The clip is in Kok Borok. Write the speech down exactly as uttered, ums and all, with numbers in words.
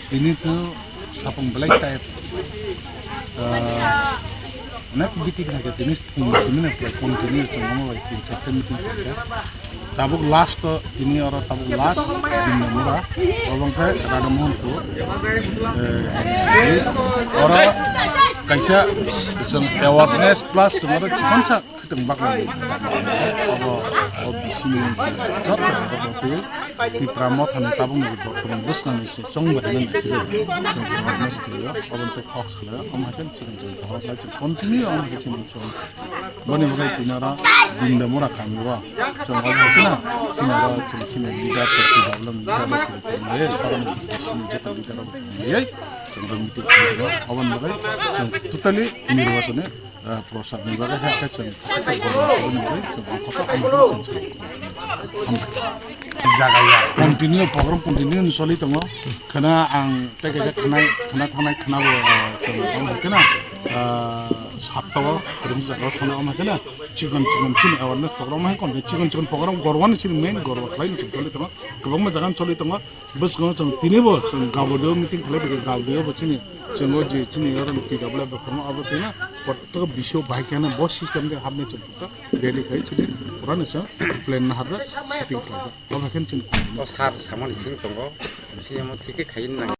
Tini su sapung belai type, ah, onek meeting hai khe tini phung simi na pura continue chwng omo bai tin charta meeting khai khe. Tabuk last to tini oro tabuk last Bindamura, obo wngkha Radha Mohanpur, eh, oro kaisa chwng awareness plus chwng oro chikonsa Khitwng bakla ni abo, abo bisini je joto borok tei Tipra mothani tabukni borokni bwskangni se chongbarmani sibui chwng awareness khlaio, obo tei talks khlaio, omo hai khe chwng chwng borok lai chwng continue omo hai khe chini chwng boni bagwi tini oro Bindamura kami o chwng omo hai kheno chini oro chwng chini leader tei Tipra leader rok tongwi tongwi chini joto leader rok tongwi chwng meeting khlaio, oboni bagwi chwng totally nirwachani ah, prosad ni bagwi hai khe chwng borok ni bagwi chwng ang kota ang khe chwng chwng. Jaga ya continue program continue ni soli tongo. Khana ang tei kaisa khanai khana thanai khana bo ah, chwng ang hai khana ah, sapta o kwrwng jaga o thana ang hai khana chikon chikon chini awareness program hai kon chikon chikon program gorwani chini main gorwa khlai ni chwng soli tongo. Kwbangma jaga ni soli tongo. Bwskango chwng tinibo chwng Gabodio meeting khlai bai khe Gabodio bo chini chwng o je chini oro T W F bo phano abo khe na koto bisio bai khe na bo system de habne chwng khe ready khai chini pura ni chwng plan na hada setting khlai jak. Abo khe chini O sar samani sing tongo, bisi amo thik khe khai nang.